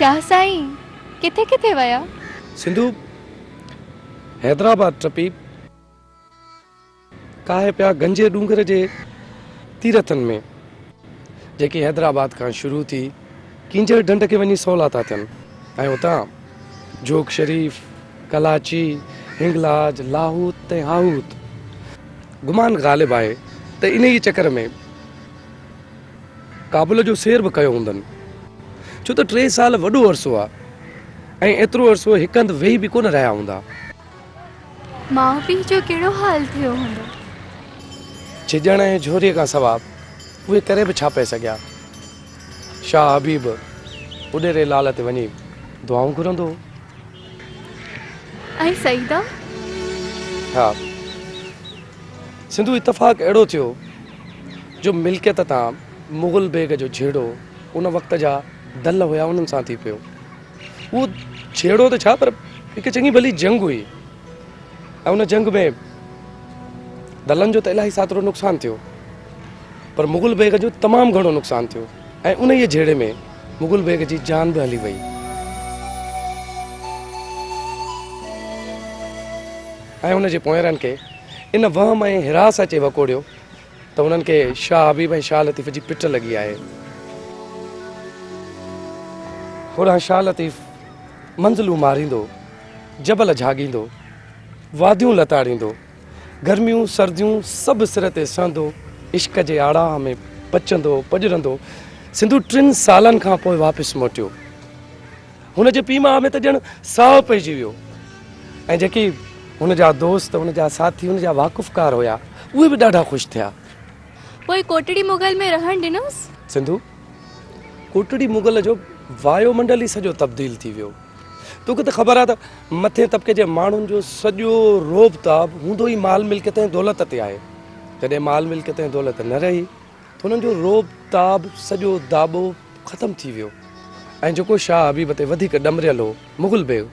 شاهه سائين ڪٿي ڪٿي ويا؟ سنڌو حيدرآباد ٽپي ڪاهي پيا گنجي ڏونگر جي تيرٿن ۾، جيڪي حيدرآباد کان شروع ٿي ڪينجهر ڍنڍ کي وڃي سولا ٿا ٿين ۽ اتان جھوڪ شريف، ڪلاچي، هنگلاج، لاهوت ۽ هاهوت. گمان غالب آهي ته انهيء چڪر ۾ ڪابل جو سير به ڪيو هوندن، ڇو ته ٽي سال وڏو عرصو آهي ۽ ايترو عرصو هڪ هنڌ ويهي به ڪونه رهيا هوندا. ماء پيء جو ڪهڙو حال ٿيو هوندو؟ ڇڄڻ ۽ جهوريء کان سوا اهي ڪري به ڇا پئي سگهيا؟ شاهه حبيب اڏيري لال تي وڃي دعائون گهرندو هو. ۽ سعيده؟ ها. سنڌو اتفاق اهڙو ٿيو جو ملڪيت تان مغل بيگ جو جهيڙو ان وقت جا دل هيا انهن سان ٿي پيو. اهو جهيڙو ته ڇا پر هڪ چڱي ڀلي جنگ هئي ۽ ان جنگ ۾ دلن جو ته الاهي ساترو نقصان ٿيو پر مغل بيگ جو تمام گهڻو نقصان ٿيو ۽ انهيء جهيڙي ۾ مغل بيگ جي جان به هلي وئي ۽ ان جي پوئيرن کي ان وهم ۽ هراس اچي وڪوڙيو ته انهن کي شاهه حبيب ۽ شاهه لطيف جي پٽ لڳي آهي. هوڏانهن شاهه لطيف منزلون ماريندو، جبل جهاڳيندو، واديون لتاڙيندو، گرميون سرديون سڀ سر تي سهندو، عشق جي آڙاهه ۾ پچندو پڄرندو سنڌو ٽن سالن کان پوء واپس موٽيو. هن جي پيء ماء ۾ ته ڄڻ ساهه پئجي ويو ۽ جيڪي هن جا دوست، هن جا ساٿي، هن جا واقفڪار هيا، اهي به ڏاڍا خوش ٿيا. پوء ڪوٽڙي مغل ۾ رهڻ ڏنوس؟ سنڌو، ڪوٽڙي مغل جو وايو منڊل ئي سڄو تبديل ٿي ويو. توکي ته خبر آهي ته مٿين طبقي جي ماڻهن جو سڄو رعب تاب هوندو ئي مال ملڪيت ۽ دولت تي آهي. جڏهن مال ملڪيت ۽ دولت نه رهي ته هنن جو رعب تاب سڄو داٻو ختم ٿي ويو ۽ جيڪو شاهه حبيب تي وڌيڪ ڏمريل هو، مغل بيگ،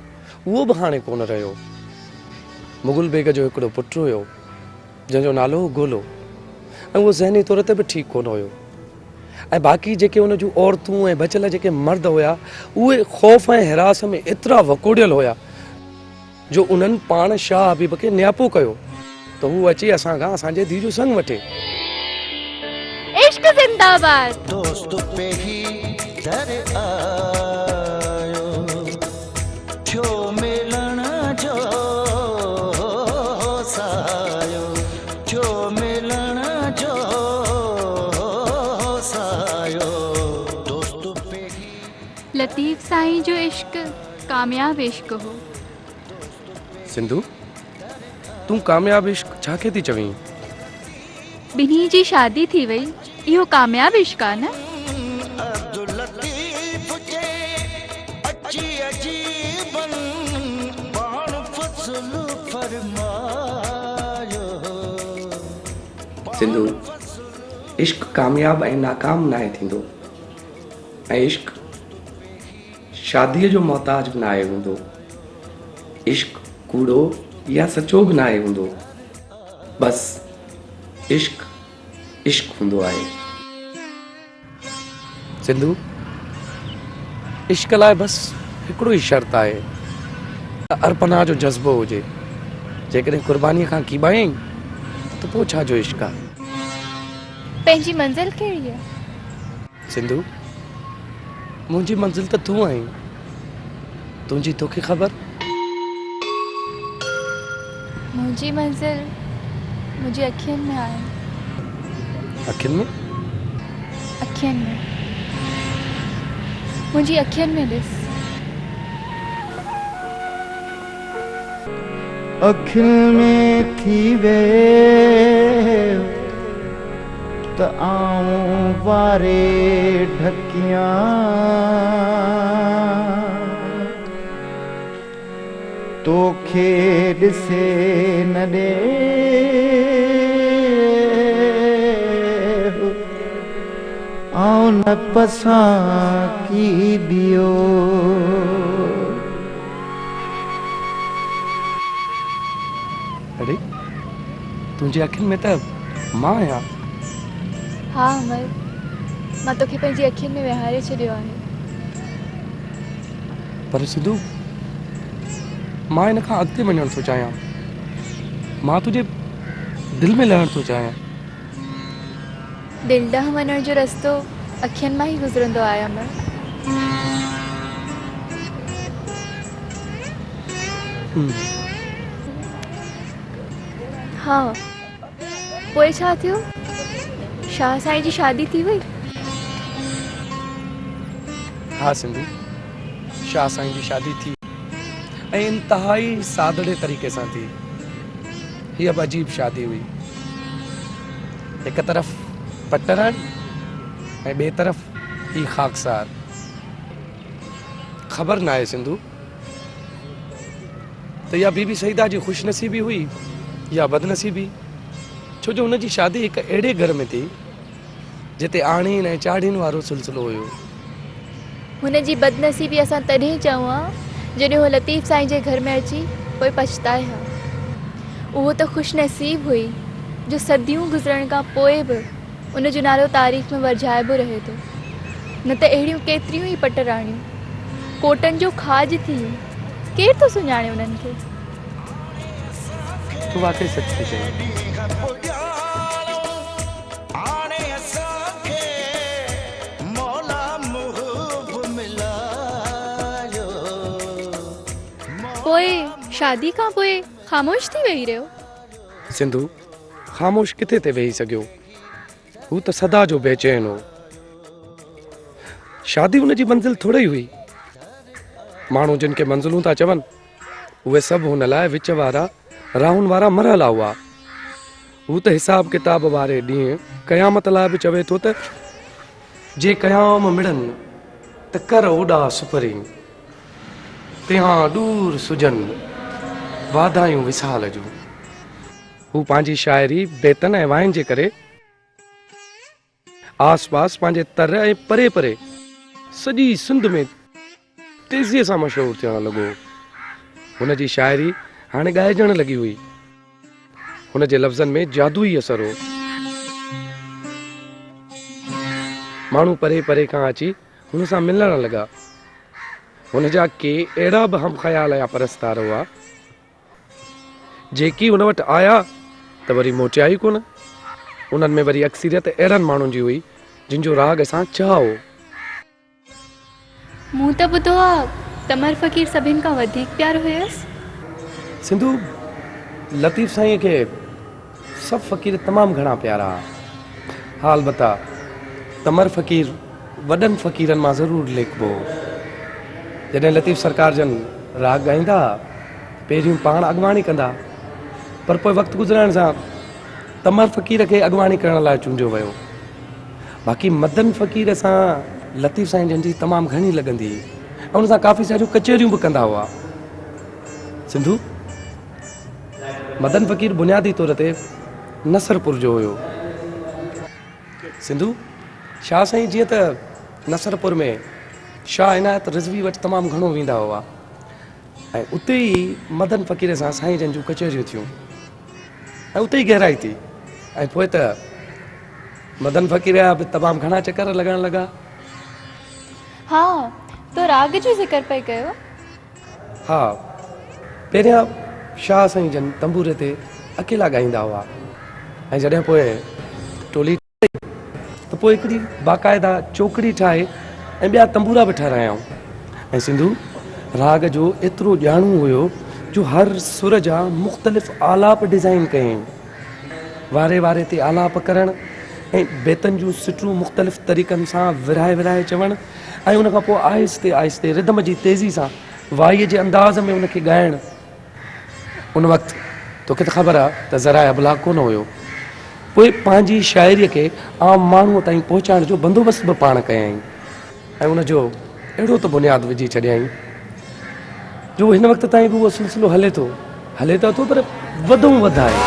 اهو به هاڻي ڪونه رهيو. مغل بيگ جو هڪڙو پٽ هيو، جنهن جو نالو هو گولو ۽ اهو ذهني طور تي به ٺيڪ ڪونه هيو ۽ باقي جيڪي ان جون عورتون ۽ بچيل جيڪي مرد هيا، اهي خوف ۽ هراس ۾ ايترا وڪوڙيل هيا، جو انهن پاڻ شاهه حبيب کي نياپو ڪيو ته هو اچي اسان کان اسان جي ڌيء جو سڱ وٺي. عشق زنده باد. دوست پيهي در آيو ٿيو ملڻ جو سايو ٿيو ملڻ جو سايو دوست پيهي. لطيف سائين جو عشق ڪامياب عشق هو. سنڌو، تون ڪامياب عشق ڇا کي ٿي چوين؟ ٻنهي جي شادي ٿي وئي، اهو ڪامياب عشق آ نه؟ عبداللطيف چي، اچي عجيبن پاڻ فضل فرمايو. سنڌو، عشق ڪامياب ۽ ناڪام ناهي ٿيندو ۽ عشق شاديء جو محتاج به ناهي هوندو. عشق ڪوڙو يا سچو به ناهي هوندو. بس عشق عشق هوندو آهي. سنڌو، عشق لاء بس هڪڙو ئي شرط آهي ته ارپنا جو جذبو هجي. جيڪڏهن قربانيء کان ڪيٻايائين ته پوء ڇا جو عشق آهي؟ پنهنجي منزل ڪهڙي آهي؟ سنڌو، منهنجي منزل ته تون آهين، تنهنجي توکي خبر؟ منهنجي منزل منهنجي اکين ۾ آهي. اکين ۾؟ اکين ۾. منهنجي اکين ۾ ڏس. اکين ۾ ٿي ويو ته آئون واري ڍڪيان توکي ڏسي نه ڏيهه آئون نه پسان ڪي ٻيو. اڙي تنهنجي اکين ۾ ته مان آهيان. ها امر، مان توکي پنهنجي اکين ۾ ويهاري ڇڏيو آهي. پر سنڌو، مان ان کان اڳتي وڃڻ ٿو چاهيان. مان تنهنجي دل ۾ لهڻ ٿو چاهيان. دل ڏانهن وڃڻ جو رستو اکين مان ئي گذرندو آهي امڙ. ها، پوء ڇا ٿيو؟ شاهه سائين جي شادي ٿي وئي؟ ها سنڌو، شاهه سائين جي شادي ٿي ۽ انتهائي سادڙي طريقي سان ٿي. هيء به عجيب شادي هئي. هڪ طرف پٽراڻي ۽ ٻئي طرف هي خاڪسار. خبر ناهي سنڌو ته اها بي بي سعيده جي خوش نصيبي هئي يا بدنصيبي، ڇو جو هن جي شادي هڪ اهڙي گهر ۾ ٿي جتي آڻين ۽ چاڙهين وارو سلسلو هيو. هن جي بدنصيبي اسان تڏهن چئون ها جڏهن هوء لطيف سائين جي گهر ۾ اچي پوء پڇتائي ها. اهو ته خوش نصيب هئي جو صديون گذرڻ کان پوء به ان جو نالو تاريخ ۾ ورجائبو رهي ٿو. نه ته اهڙيون ڪيتريون ئي پٽ راڻيون ڪوٽن جو کاڄ ٿي ويون. ڪير ٿو سڃاڻي انهن کي؟ تون واقعي سچ ٿي چئين. پوء شادي کان پوء خاموش ٿي ويهي رهيو. سنڌو خاموش ڪٿي تي ويهي سگهيو. هو ته سدا جو بيچين هو. شادي هن جي منزل ٿورئي هئي. ماڻهو جن کي منزلون ٿا چون، اهي سڀ هن لاء وچ وارا راهن وارا مرحلا هئا. هو ته حساب ڪتاب واري ڏينهن قيامت لاء به چوي ٿو ته جي قيام مڙن ته ڪر اوڏا سپرين، تنهان ڏور سجن واڌايون وصال جون. هو پنهنجي شاعري، بيتن ۽ واين جي ڪري آس پاس پنهنجي تر ۽ پري پري سڄي سنڌ ۾ تيزيء سان مشهور ٿيڻ لڳو. هن جي شاعري هاڻي ڳائجڻ لڳي هئي. هن جي لفظن ۾ جادوئي اثر هو. ماڻهو پري پري کان اچي هن سان ملڻ لڳا. هن جا ڪي اهڙا به هم خيال يا پرستار هئا، جيڪي هن وٽ آيا ته وري موٽيا ئي ڪونه. انهن ۾ وري اڪثريت اهڙن ماڻهن جي هئي، جن جو راڳ سان چاهه هو. مون ته ٻڌو آ تمر فقير سڀن کان وڌيڪ پيار هيس. سنڌو، لطيف سائينء کي سڀ فقير تمام گهڻا پيارا ها. ها البته تمر فقير وڏن فقيرن مان ضرور ليکبو هو. جڏهن لطيف سرڪار جن راڳ ڳائيندا ها ته پهريون پاڻ اڳواڻي ڪندا ها پر پوء وقت گذرڻ سان تمر فقير کي اڳواڻي ڪرڻ لاء چونڊيو ويو. باقي مدن فقير سان لطيف سائين جن جي تمام گهڻي لڳندي هئي ۽ ان سان ڪافي ساريون ڪچهريون به ڪندا هئا. سنڌو مدن فقير بنيادي طور تي نصرپور جو هيو. سنڌو شاهه سائين جيئن ته نصرپور ۾ شاهه عنايت رضوي وٽ تمام گهڻو ويندا هئا ۽ اتي ئي مدن فقير سان سائين جن جون ڪچهريون ٿيون ۽ اتي ئي گهرائي ٿي ۽ پوء ته مدن فقير جا به تمام گهڻا چڪر لڳڻ لڳا. ها تو راڳ جو ذڪر پئي ڪيو. ها پهريان شاهه سائين جن تنبوري تي اڪيلا ڳائيندا هئا ۽ جڏهن پوء ٽولي ٺهي ته پوء هڪڙي باقاعده چوڪڙي ٺاهي ۽ ٻيا تنبورا به ٺهرايائون ۽ سنڌو راڳ جو ايترو ڄاڻو هيو جو هر سر جا مختلف آلاپ ڊزائين ڪيائين. واري واري تي آلاپ ڪرڻ ۽ بيتن جون سٽون مختلف طريقن سان ورهائي ورهائي چوڻ ۽ ان کان پوء آهستي آهستي ردم جي تيزي سان وائيء جي انداز ۾ ان کي ڳائڻ. ان وقت توکي ته خبر آ ته ذرائع ابلاغ ڪونه هيو. پوء پنهنجي شاعريء کي عام ماڻهوء تائين پهچائڻ جو بندوبست به پاڻ ڪيائين ۽ ان جو اهڙو ته بنياد وجهي ڇڏيائين جو هن وقت تائين به اهو سلسلو هلي ٿو. هلي ته اٿو پر وڌئون وڌ آهي.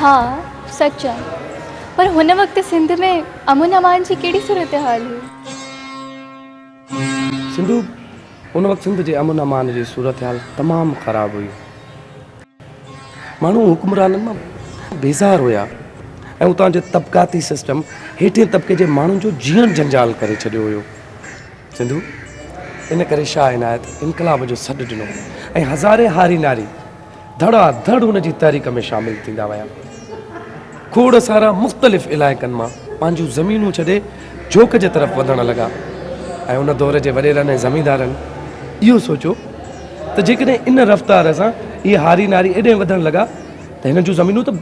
ها سچ آ پر هن وقت سنڌ ۾ امن امان جي ڪهڙي صورتحال هئي؟ سنڌو ان وقت سنڌ جي امن امان جي صورتحال تمام خراب هئي. ماڻهو حڪمرانن مان بيزار هيا ۽ اتان جو طبقاتي سسٽم هيٺين طبقي جي ماڻهن جو جيئڻ جنجال ڪري ڇڏيو هيو. سنڌو ان ڪري شاهه عنايت انقلاب جو سڏ ڏنو ۽ هزارين هاري ناري ڌڙا ڌڙ ان جي تحريڪ ۾ شامل ٿيندا ويا. کوڙ سارا مختلف علائقن مان پنهنجون زمينون ڇڏي جوڪ جي طرف وڌڻ لڳا ۽ ان دور جي وڏيرن ۽ زميندارن اهو سوچيو ته جيڪڏهن ان رفتار سان اهي هاري ناري ايڏي وڌڻ لڳا ته هنن جون زمينون ته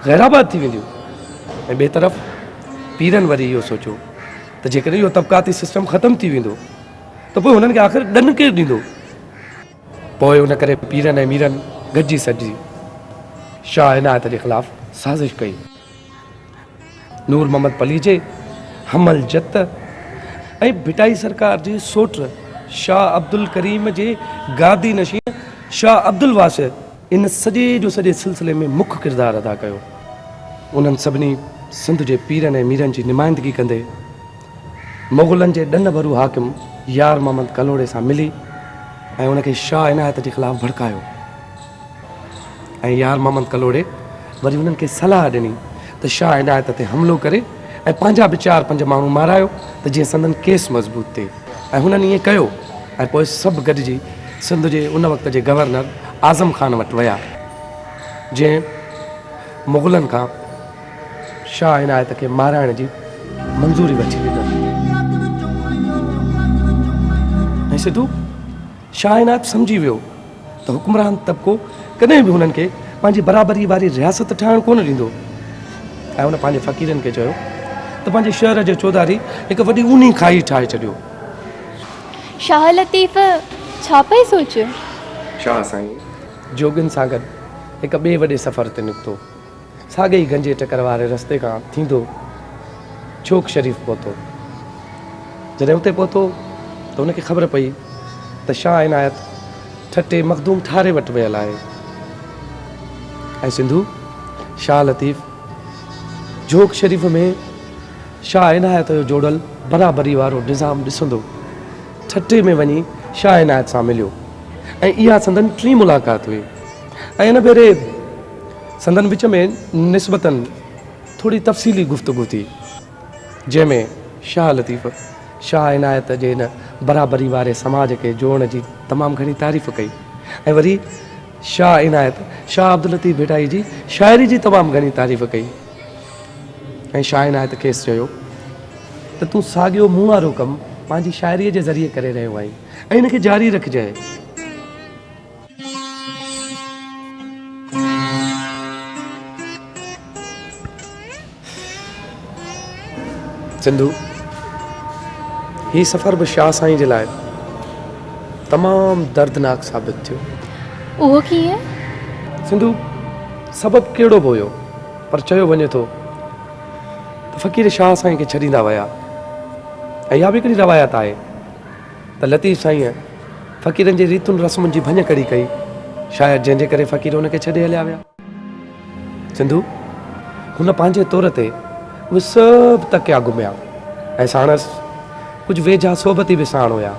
غيرآباد ٿي وينديون ۽ ٻئي طرف پيرن وري اهو سوچيو ته جيڪڏهن اهو طبقاتي سسٽم ختم ٿي ويندو ته پوء هنن کي آخر ڏن ڪير ڏيندو؟ پوء ان ڪري پيرن ۽ ميرن گڏجي سڏجي شاهه عنايت جي خلاف سازش ڪئي. نور محمد پليجي، حمل جت ۽ ڀٽائي سرڪار جي سوٽ شاهه عبدالڪريم جي گادي نشين شاهه عبدالواسع ان سڄي جو سڄي سلسلي ۾ مک ڪردار ادا ڪيو. انهن سڀني سنڌ جي پيرن ۽ ميرن جي نمائندگي ڪندي مغلن جي ڏن ڀرو حاڪم يار محمد ڪلهوڙي سان ملي ۽ ان کي شاهه عنايت جي خلاف ڀڙڪايو ۽ يار محمد ڪلهوڙي وري انهن کي صلاح ڏني ته شاهه عنايت تي حملو ڪري ۽ پنهنجا به چار پنج ماڻهو مارايو ته جيئن سندن ڪيس مضبوط ٿئي ۽ هنن ائين ڪيو ۽ پوء سڀ گڏجي سنڌ جي ان وقت جي گورنر اعظم خان وٽ ويا جنهن مغلن کان شاهه عنايت کي مارائڻ جي منظوري وٺي ڏني. ۽ سڌو شاهه عنايت سمجهي ويو ته حڪمران طبقو ڪڏهن به هنن کي پنهنجي برابري واري رياست ٺاهڻ ڪونه ڏيندو ۽ هن پنهنجي فقيرن کي چيو ته پنهنجي شهر جي چوڌاري هڪ وڏي اونهي کاهي ٺاهي ڇڏيو. شاهه لطيف ڇا پئي سوچيو؟ شاهه سائين جوڳين سان گڏ هڪ ٻئي وڏي سفر تي نڪتو. ساڳئي ئي گنجي ٽڪر واري رستي کان ٿيندو چوڪ شريف پهتو. جڏهن اتي پهتو ته هن کي خبر پئي ته شاهه عنايت ٺٽي مخدوم ٺاري وٽ ويل آهي ۽ سنڌو شاهه لطيف جھوڪ شريف ۾ شاهه عنايت جو جوڙيل برابري وارو نظام ڏسندو ٺٽي ۾ وڃي شاهه عنايت سان مليو ۽ اها سندن ٽين ملاقات هئي ۽ ان ڀيري سندن وچ ۾ نسبتاً ٿوري تفصيلي گفتگو ٿي، جنهن ۾ شاهه لطيف، شاهه عنايت جي ان برابري واري سماج کي جوڙڻ جي تمام گهڻي تعريف ڪئي ۽ وري شاهه عنايت، شاهه عبداللطيف ڀٽائي جي شاعري جي تمام گهڻي تعريف ڪئي ۽ شاهه عنايت کيس چيو ته تون ساڳيو مون وارو ڪم پنهنجي شاعريء جي ذريعي ڪري رهيو آهين ۽ ان کي جاري رکجانء. سنڌو، هي سفر به شاهه سائين جي لاء تمام دردناڪ ثابت ٿيو. اهو ڪيئن؟ سنڌو، سبب ڪهڙو به هيو، پر چيو وڃي ٿو ته فقير شاهه سائين کي ڇڏيندا ويا ۽ اها به هڪڙي روايت آهي ته لطيف سائينء فقيرن جي ريتن رسمن جي ڀڃڪڙي ڪئي، شايد جنهن جي ڪري فقير هن کي ڇڏي هليا ويا. سنڌو، هن پنهنجي طور تي اهي سڀ تڪيا گهميا ۽ ساڻس ڪجهه ويجها صحبتي به ساڻ هيا.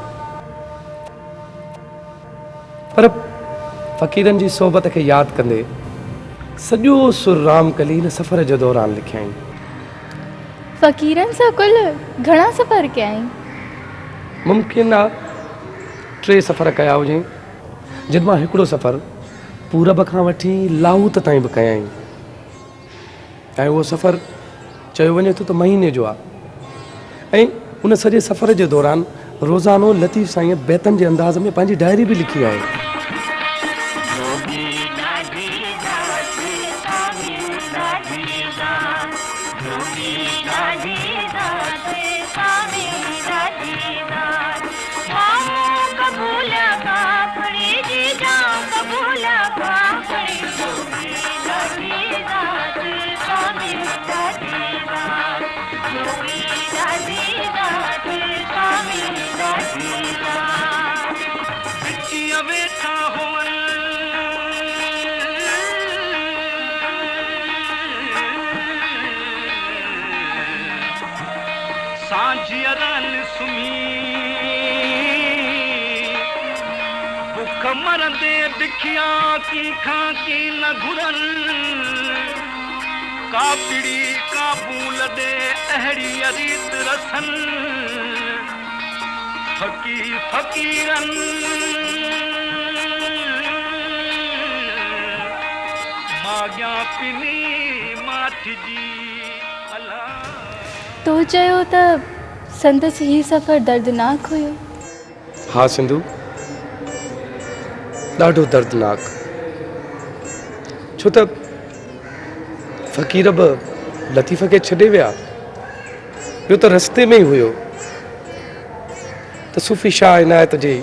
پر فقيرن جي صحبت کي ياد ڪندي سڄو سر رامڪلي هن سفر جي دوران لکيائين. فقيرن سان ڪل گهڻا سفر ڪيائين؟ ممڪن آ ٽي سفر ڪيا هجين، جن مان هڪڙو سفر پورب کان وٺي لاهوت تائين به ڪيائين ۽ اهو سفر چيو وڃي ٿو ته مهيني جو آ ۽ ان سڄي سفر جي دوران روزانو لطيف سائينء بيتن جي انداز ۾ پنهنجي ڊائري به لکي آهي. سانجهيء رن سمهي. مرندي بکيا ڪنهن کان ڪين نه گهرن. ڪاپڙي قابو لڏي اهڙيء ريت رسن. فقير فقيرن ماڳيان پني ماٺجي الا. تو چيو ته سندس هي سفر دردناڪ هيو. ها سنڌو، ڏاڍو دردناڪ. ڇو ته فقير به لطيف کي ڇڏي ويا. ٻيو ته رستي ۾ ئي هيو ته صوفي شاهه عنايت جي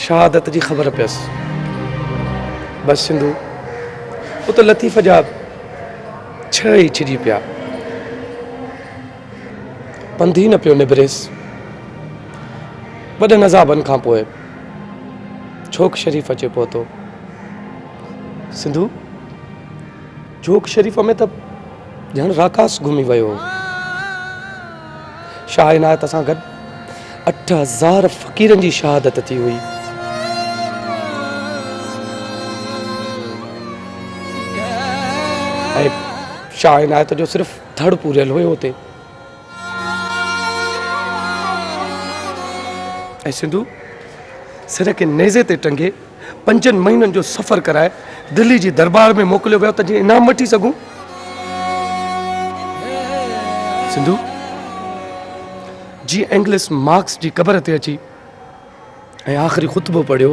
شهادت جي خبر پيس. بس سنڌو، پوء ته لطيف جا ڇهه ئي ڇڄي پيا. پنڌ ئي نه پيو نبريس. وڏن عذابن کان پوء جھوڪ شريف اچي پهتو. سنڌو جھوڪ شريف ۾ ته ڄڻ راڪاس گهمي ويو هو. شاهه عنايت سان گڏ 8000 فقيرن جي شهادت ٿي هئي. ۽ شاهه عنايت جو صرف ڌڙ پوريل هيو اتي. ۽ سنڌو سر کي نيزي تي ٽنگي پنجن مهينن جو سفر ڪرائي دهلي جي دربار ۾ موڪليو ويو ته جيئن انعام وٺي سگهون. سنڌو جيئن اينگلس مارڪس جي قبر تي اچي ۽ آخري خطبو پڙهيو،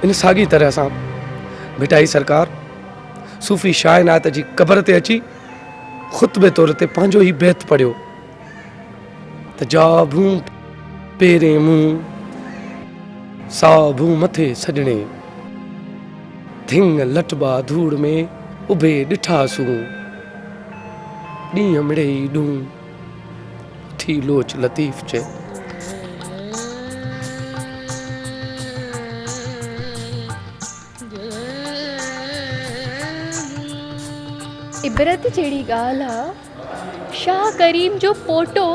ان ساڳي طرح سان ڀٽائي سرڪار صوفي شاهه عنايت جي قبر تي اچي خطبي طور تي پنهنجو هي بيت پڙهيو ته جا ڀون پيرين مون، سا ڀون مٿي سڄڻي، ڌڱ لٽبا ڌوڙ ۾ اڀي ڏٺاسون، ڏينهن مڙئي ڏون. اٿي لوچ لطيف چئي. عبرت جهڙي ڳالهه آ، شاهه ڪريم جو پوٽو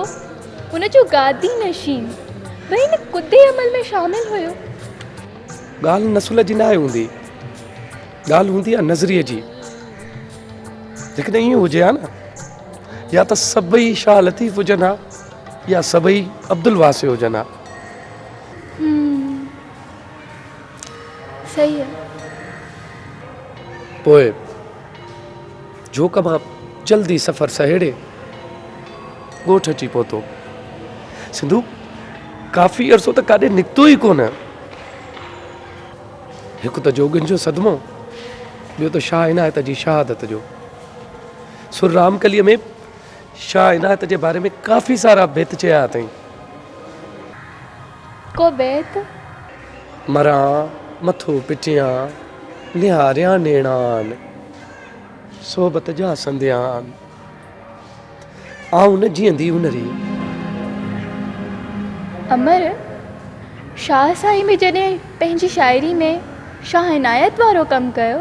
ان جو گادي نشين به ان ڪڌي عمل ۾ شامل هيو. ڳالهه نسل جي ناهي هوندي، ڳالهه هوندي آ نظريي جي. جيڪڏهن ائين هجي ها نه يا ته سڀئي شاهه لطيف هجن ها يا سڀئي عبدالواسع هجن ها. صحيح آ. پوء جھوڪ مان جلدي سفر سهيڙي ڳوٺ اچي پهتو. سنڌو ڪافي عرصو ته ڪاڏي نڪتو ئي ڪونه. هڪ ته جوڳين جو صدمو، ٻيو ته شاهه عنايت جي شهادت جو. سر رامڪليء ۾ شاهه عنايت جي باري ۾ ڪافي سارا بيت چيا اٿئين. ڪو بيت؟ مران مٿو پٽيان، نهاريان نيڻان، صحبت جا سنديان، آئون نه جيئندي ان ري. امر، شاهه سائين به جڏهن پنهنجي شاعري ۾ شاهه عنايت وارو ڪم ڪيو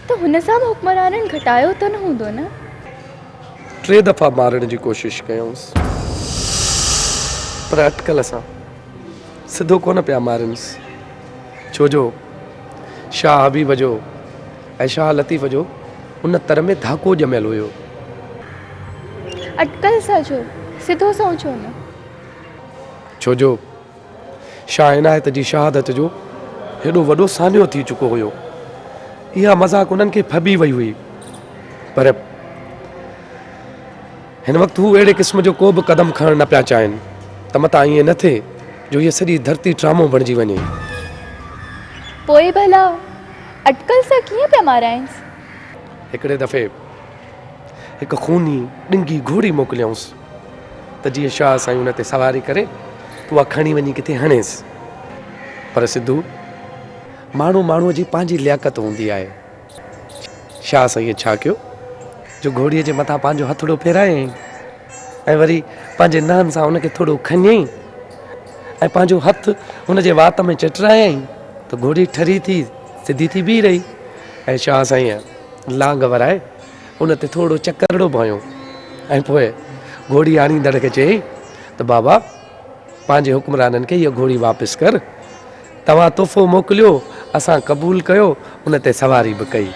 ته هن سان به حڪمرانن گهٽايو ته نه هوندو نه؟ ٽي دفعا مارڻ جي ڪوشش ڪيائونس پر اٽڪل سان سڌو ڪونه پيا مارينس، ڇو جو شاهه حبيب جو ۽ شاهه لطيف جو ان تر ۾ ڌاڪو ڄميل هيو. اٽڪل سان ڇو؟ سڌو سنئون ڇو نه؟ ڇو جو شاهه عنايت جي شهادت جو هيڏو وڏو سانحو ٿي چڪو هيو. اها مذاق انهن کي ڦٻي وئي هئي. پر هن وقت هو اهڙي قسم جو ڪو به قدم کڻڻ نه پيا چاهين ته متان ائين نه ٿئي جو هيء سڄي ڌرتي ڊرامو بڻجي وڃي. پوء ڀلا اٽڪل سان ڪيئن پيا مارائينس؟ هڪڙي دفعي هڪ خوني ڏنگي گهوڙي موڪليائونس ته جيئن شاهه سائين ان تي سواري ڪري ته اها کڻي وڃي ڪٿي هڻيس. پر سڌو ماڻهو ماڻهوء جي پنهنجي لياقت هوندي آهي. شاهه سائينء ڇا ڪيو جو گهوڙي جي مٿان پنهنجو هٿڙو ڦيرايائين ۽ وري پنهنجي نهن سان ان کي ٿورو کنيائين ۽ پنهنجو هٿ هن جي وات ۾ چٽرايائين ته گهوڙي ٺري ٿي سڌي ٿي بيهي رهي ۽ شاهه سائينء لانگ ورائي ان تي ٿورو چڪرڙو به هنيو ۽ پوء گهوڙي آڻيندڙ کي چيائين ته بابا پنهنجي حڪمرانن کي هيء گهوڙي واپس ڪر. توهان تحفو موڪليو، اسان قبول ڪيو، ان تي سواري به ڪئي.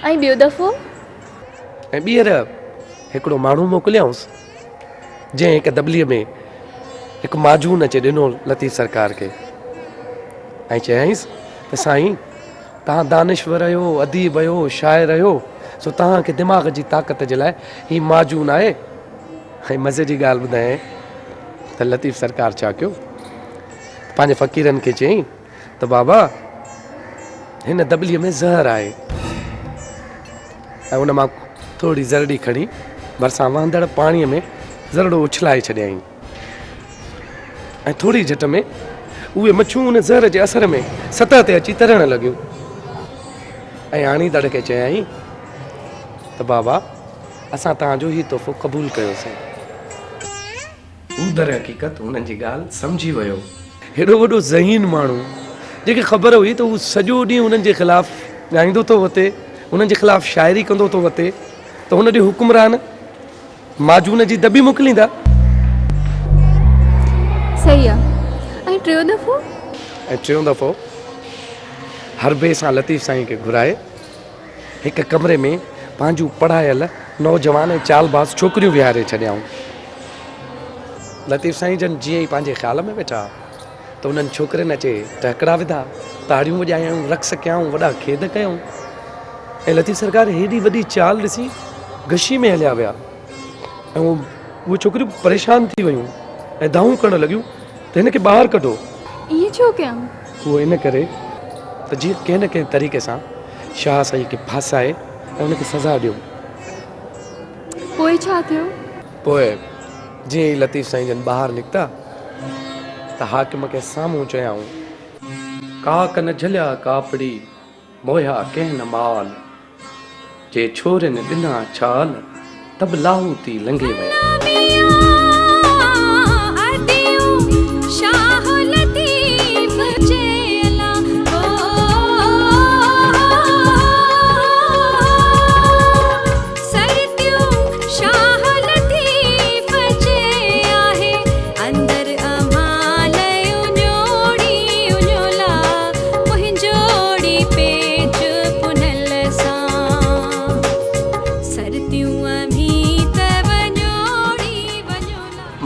۽ ٻيو دفعو؟ ۽ ٻيهر هڪڙو ماڻهو موڪليائونس، جنهن هڪ دٻليء ۾ هڪ معجون اچي ڏنو لطيف سرڪار کي ۽ چيائينس ته سائين! توهان دانشور آهيو، اديب آهيو، شاعر آهيو، سو توهان کي دماغ جي طاقت جي لاء هي معجون آهي. ۽ مزي جي ڳالهه ٻڌايائين ته لطيف سرڪار ڇا ڪيو ته پنهنجي فقيرن کي چيائين ته بابا هن دٻليء ۾ زهر آهي ۽ ان مان ٿورڙي ذرڙي کڻي ڀرسان وهندڙ پاڻيء ۾ ذرڙو اڇلائي ڇڏيائين. ۽ ٿوري جهٽ ۾ اهي مڇيون ان زهر جي اثر ۾ سطح تي اچي ترڻ لڳيون ۽ آڻيندڙ کي چيائين ته بابا اسان توهان جو هي تحفو قبول ڪيوسين. هو درحقيقت هنن جي ڳالهه سمجهي ويو. هيڏو وڏو ذهين ماڻهو جنهن کي خبر هئي ته هو سڄو ڏينهن هنن جي خلاف ڳائيندو ٿو وتي، هنن جي خلاف شاعري ڪندو ٿو وتي ته هن ڏي حڪمران معجون جي دٻي موڪليندا. صحيح آ. ۽ ٽيون دفعو؟ ۽ ٽيون دفعو حربي سان لطيف سائين کي گهرائي هڪ ڪمري ۾ پنهنجون پڙهايل نوجوان ۽ چالباز ڇوڪريون ويهاري ڇڏيائون. لطيف سائين جن جيئن ئي پنهنجي خيال ۾ ويٺا ته انهن ڇوڪرين اچي ٽهڪڙا وڌا، تاڙيون وڄايائون، رقص ڪيائون، وڏا کيد ڪيائون ۽ لطيف سرڪار هيڏي وڏي چال ڏسي غشي ۾ هليا ويا ۽ اهي ڇوڪريون پريشان ٿي ويون ۽ دانهون ڪرڻ لڳيون ته هن کي ٻاهر ڪڍو. ائين ڇو ڪيائون؟ اهو ان ڪري ته جيئن ڪنهن نه ڪنهن طريقي سان شاهه سائين کي ڦاسائي ۽ ان کي سزا ڏيون. پوء ڇا ٿيو؟ پوء جيئن ئي لطيف سائين جن ٻاهر نڪتا ته حاڪم کي سامهون چيائون. ڪاڪ نه جهليا ڪاپڙي، موهيا ڪنهن نه مال. جي ڇورين ڏنا ڇال، ته به لاهوتي لنگهي ويا.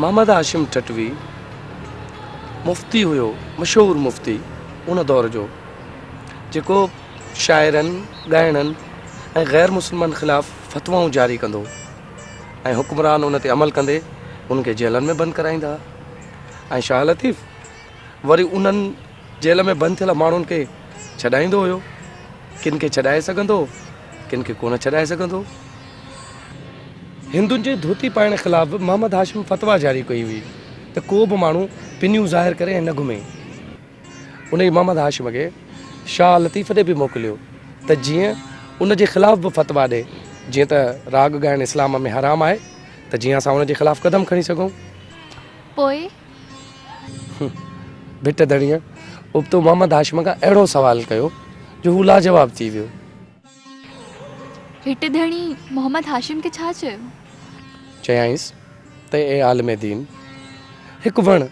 محمد هاشم ٺٽوي مفتي هيو، مشهور مفتي ان دور جو، جيڪو شاعرن، ڳائڻن ۽ غير مسلمن خلاف فتوائون جاري ڪندو هو ۽ حڪمران ان تي عمل ڪندي انهن کي جيلن ۾ بند ڪرائيندا ها ۽ شاهه لطيف وري انهن جيل ۾ بند ٿيل ماڻهن کي ڇڏائيندو هيو، ڪن کي ڇڏائي سگهندو هو، ڪن کي ڪونه ڇڏائي سگهندو هو. هندن جي ڌوتي پائڻ خلاف به محمد هاشم فتويٰ جاري ڪئي هئي ته ڪو به ماڻهو پنيون ظاهر ڪري ۽ نه گهمي. انهيء محمد هاشم کي شاهه لطيف ڏي به موڪليو ته جيئن ان جي خلاف به فتويٰ ڏي، جيئن ته راڳ ڳائڻ اسلام ۾ حرام آهي ته جيئن اسان ان جي خلاف قدم کڻي سگهون. پوء؟ ڀٽ ڌڻيء ابتو محمد هاشم کان اهڙو سوال ڪيو جو هو لاجواب ٿي ويو. ڀٽ ڌڻي محمد هاشم کي ڇا چيو؟ چيائينس ته اي عالم دين! هڪ وڻ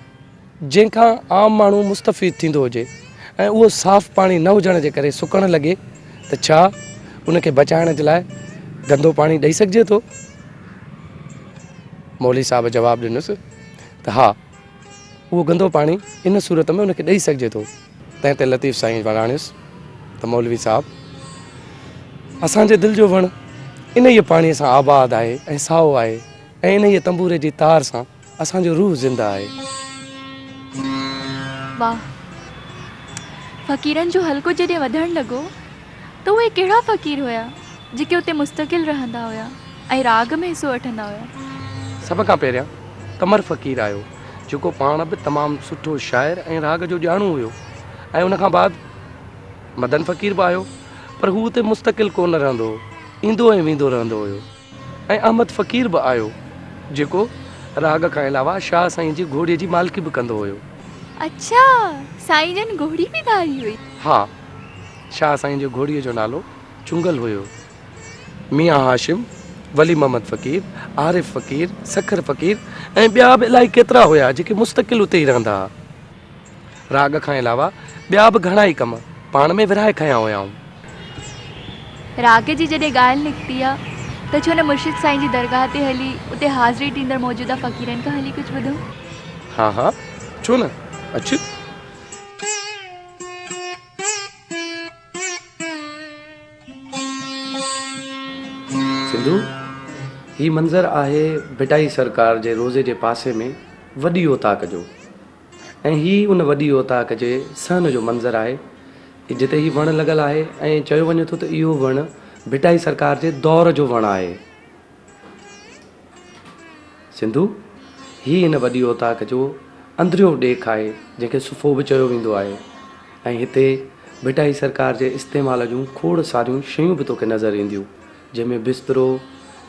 جنهن کان عام ماڻهو مستفيد ٿيندو هجي ۽ اهو صاف پاڻي نه هجڻ جي ڪري سڪڻ لڳي ته ڇا ان کي بچائڻ جي لاء گندو پاڻي ڏئي سگهجي ٿو؟ مولوي صاحب جواب ڏنس ته ها اهو گندو پاڻي ان صورت ۾ ان کي ڏئي سگهجي ٿو. تنهن تي لطيف سائين وراڻيس ته مولوي صاحب اسان جي دل جو وڻ انهيء پاڻيء سان آباد آهي ۽ سائو آهي ۽ انهيء تنبوري جي تار سان اسان جو روح زنده آهي. واهه! فقيرن جو حلقو جڏهن وڌڻ لڳو ته اهي ڪهڙا فقير هيا جيڪي اتي مستقل رهندا هيا ۽ راڳ ۾ حصو وٺندا هيا؟ سڀ کان پهريان قمر فقير آيو جيڪو پاڻ به تمام سٺو شاعر ۽ راڳ جو ڄاڻو هيو ۽ ان کان بعد مدن فقير به آيو پر هو اتي مستقل ڪونه رهندو هو ايندو ۽ ويندو رهندو هيو. ۽ احمد فقير به آيو، جيڪو راڳ کان علاوه شاهه سائين جي گهوڙي جي مالڪي به ڪندو هيو. اڇا، سائين جن گهوڙي به ڌاري هئي. ها، شاهه سائين جي گهوڙي جو نالو چنگل هيو. ميان هاشم، ولي محمد فقير، عارف فقير، سکر فقير ۽ ٻيا به الائي ڪيترا هيا، جيڪي مستقل اتي ئي رهندا ها. راڳ کان علاوه ٻيا به گهڻا ئي ڪم پاڻ ۾ ورهائي کنيا هيائون. راڳ جي جڏهن ڳالهه نڪتي آ ته ڇو نه مرشد سائين جي درگاهه تي هلي اتي حاضري ڏيندڙ موجوده فقيرن کان هلي ڪجهه ٻڌون. ها ها ڇو نه اچ. سنڌو، هي منظر آهي ڀٽائي سرڪار جي روضي جي پاسي ۾ وڏي اوطاق جو ۽ هي ان وڏي اوطاق جي صحن جو منظر آهي جتي هي وڻ لڳل آهي ۽ چيو وڃي ٿو ته اهو وڻ ڀٽائي سرڪار جي دور جو وڻ آهي. سنڌو، هي هن وڏي اوطاق جو اندريون ڏيک آهي، جنهن کي صفو به چيو ويندو آهي ۽ هتي ڀٽائي سرڪار جي استعمال جون کوڙ ساريون شيون به توکي نظر اينديون، جنهن ۾ بسترو،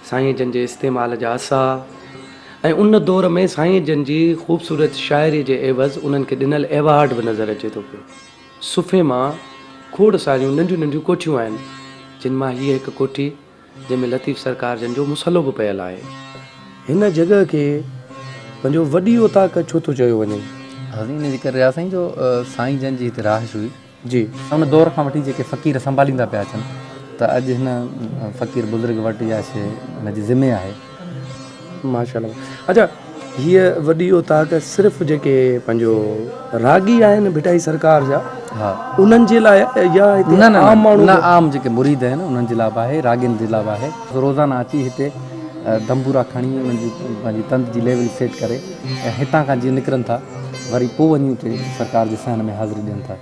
سائين جن جي استعمال جا عصا ۽ ان دور ۾ سائين جن جي خوبصورت شاعري جي عيوض انهن کي ڏنل ايوارڊ به نظر اچي ٿو پيو. صفي مان کوڙ ساريون ننڍيون ننڍيون ڪوٺيون آهن، جن مان هيء هڪ ڪوٺي جنهن ۾ لطيف سرڪار جن جو مصلو به پيل آهي. هن جڳهه کي پنهنجو وڏي اوطاق ڇو ٿو چيو وڃي؟ حضرت ان جي ڪري رهيا سائين جو سائين جن جي هتي رهائش هئي. جي. ان دور کان وٺي جيڪي فقير سنڀاليندا پيا اچن ته اڄ هن فقير بزرگ وٽ اها شيء هن جي ذمي آهي. ماشاءالله اڇا هيء وڏي اوطاق صرف جيڪي پنهنجو راڳي آهن ڀٽائي سرڪار جا ها انهن جي لاء يا هتي نه نه عام ماڻهو نه عام جيڪي مريد آهن انهن جي لاء به آهي راڳين جي لاء به آهي روزانه اچي هتي دنبورا کڻي انهن جي پنهنجي تند جي ليول سيٽ ڪري ۽ هتان کان جيئن نڪرن ٿا وري پوء وڃي اتي سرڪار جي صحن ۾ حاضري ڏين ٿا.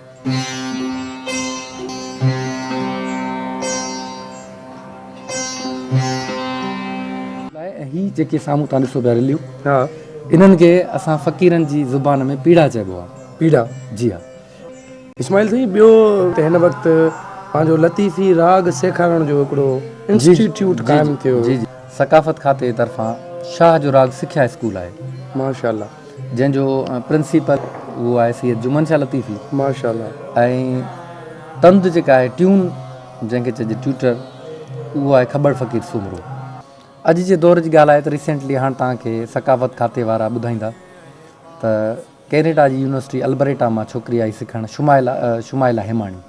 لاء ۽ هي جيڪي سامهون توهان ڏسو پيا رليون ها انهن کي اسان فقيرن جي زبان ۾ پيڙا چئبو آهي. پيڙا جي ها. اسماعيل سائين ٻيو ته هن وقت پنهنجو لطيفي راڳ سيکارڻ جو هڪڙو انسٽيٽيوٽ قائم ٿيو. جي جي ثقافت کاتي جي طرفان شاهه جو راڳ سکيا اسڪول آهي. ماشاءالله. جنهن جو پرنسپل اهو آهي سيد جمن شاهه لطيفي. ماشاءالله. ۽ تند جيڪا آهي ٽيون جنهن کي چئجي ٽيوٽر اهو آهي کٻڙ فقير سومرو. اڄ جي دور جي ڳالهه آهي ته ريسينٽلي هاڻ توهان کي ثقافت کاتي وارا ٻڌائيندا ته ڪينيڊا جي يونيورسٽي البريٽا مان ڇوڪري آئي سکڻ شمائلا شمائلا هيماڻي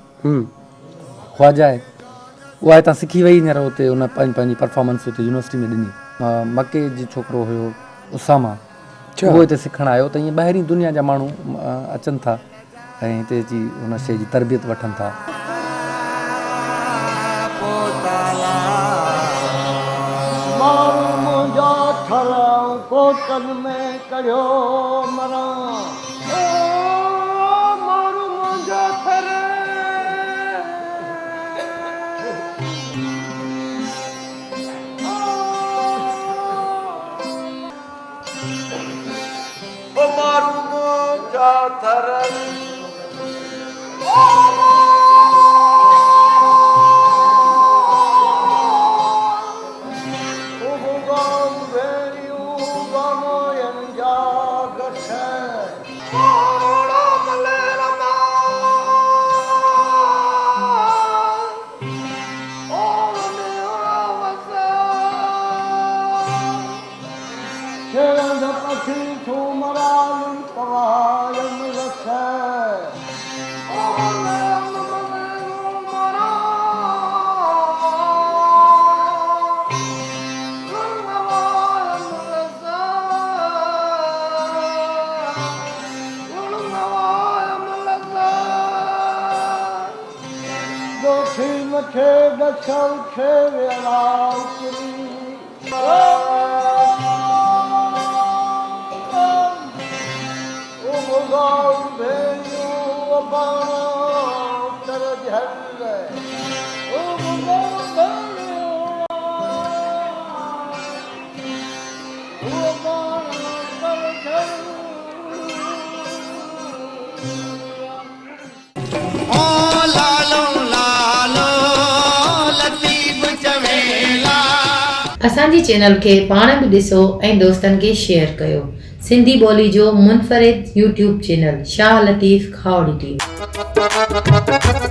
خواجه آهي اها هتان سکي وئي هينئر اتي ان پنهنجي پرفارمنس اتي يونيورسٽي ۾ ڏني. مڪي جي ڇوڪرو هيو اساما اهو هتي سکڻ آيو ته ائين ٻاهرين دنيا جا ماڻهو اچن ٿا ۽ هتي اچي ان شيء جي تربيت وٺن ٿا. مارو منهنجا ٿر آئون ڪوٽن ۾ ڪڙهيو مران. او مارو منهنجا ٿر. او مارو منهنجا ٿر. اسان جي چينل کي پاڻ به ڏسو ۽ دوستن کي شيئر ڪيو سنڌي ٻولي جو منفرد YouTube channel Shah Latif Khahori T V.